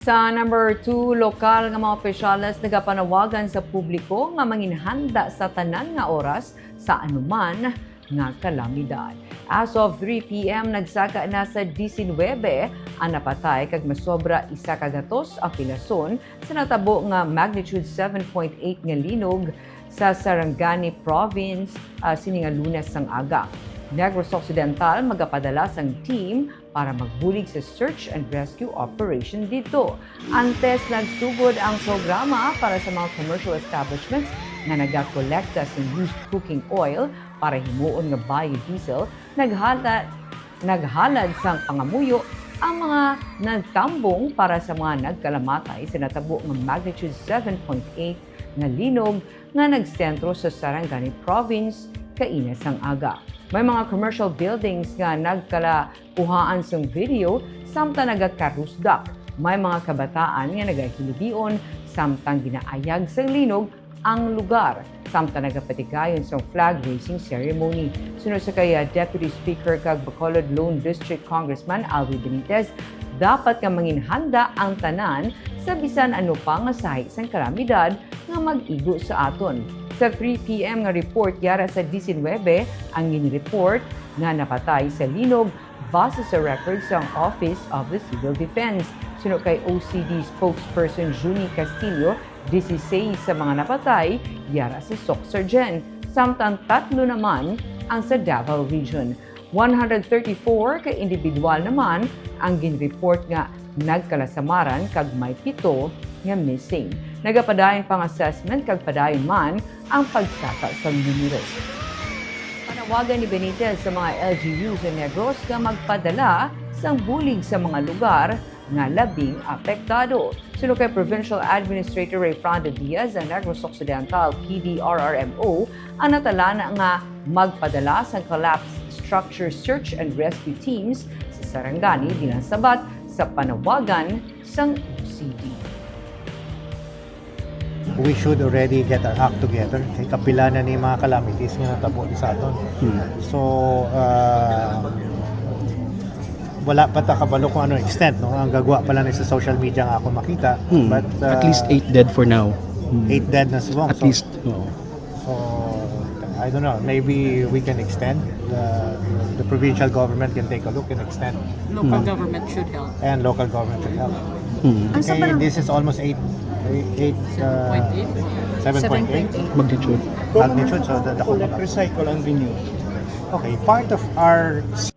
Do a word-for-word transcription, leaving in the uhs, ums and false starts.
Sa number two, lokal nga mga opisyales nagapanawagan sa publiko nga manginhanda sa tanan nga oras sa anuman nga kalamidad. As of three p.m., nagsaka na sa disinwebe ang napatay kag masobra isa ka gatos ang pilason sa natabo nga magnitude seven point eight nga linog sa Sarangani Province, ah, sini nga Lunes sang aga. Negros Occidental magapadala sang team para magbulig sa search and rescue operation didto. Antes nagsugod ang programa para sa mga commercial establishments nga nagakolekta sa used cooking oil para himuon nga biodiesel, naghala-, naghalad sang pangamuyo ang mga nagtambong para sa mga nagkalamatay sa natabo nga magnitude seven point eight nga linog nga nagsentro sa Sarangani Province kaina sang aga. May mga commercial buildings nga nagkalakuhaan sang video samtang nagakarusdak. May mga kabataan nga nagahilibion samtang ginaayag sang linog ang lugar samtang nagapatigayon sang flag raising ceremony. Suno sa kay, ah, Deputy Speaker kag Bacolod Lone District Congressman Alvin Benitez, dapat nga manginhanda ang tanan sa bisan ano pa nga sahi sang kalamidad nga mag-igo sa aton. Sa three p.m. nga report, yara sa disinwebe ang gin-report nga napatay sa linog base sa record sang Office of the Civil Defense. Suno kay O C D spokesperson Junie Castillo, disisais sa mga napatay yara sa Soccsksargen, samtang tatlo naman ang sa Davao Region. One hundred thirty-four ka individual naman ang gin-report nga nagkalasamaran kag may pito nga missing. Nagapadayon pa ang assessment kag padayon man ang pagsaka sang numero. Panawagan ni Benitez sa mga L G U sa Negros nga magpadala sang bulig sa mga lugar nga labing apektado. Suno kay Provincial Administrator Rayfrando Diaz, ang Negros Occidental P D R R M O ang natalana nga magpadala sang collapsed structure search and rescue teams sa Sarangani bilang sabat sa panawagan sang O C D. We should already get our act together. Kay kapila na ni mga calamities nga natabo di sa aton. Hmm. So, uh, wala pa ta kabalo kung ano extent, no? Ang gagwa pa lang ni sa social media nga ako makita. Hmm. But, uh, at least eight dead for now. Hmm. Eight dead na subong. At so, least, oo. So, I don't know, maybe we can extend the, the provincial government can take a look and extend. Local government should help. And local government should help. Hmm. Okay, this is almost eight, eight, uh, seven point eight magnitude. Magnitude, so the, the collect, recycle, and renew. Okay, part of our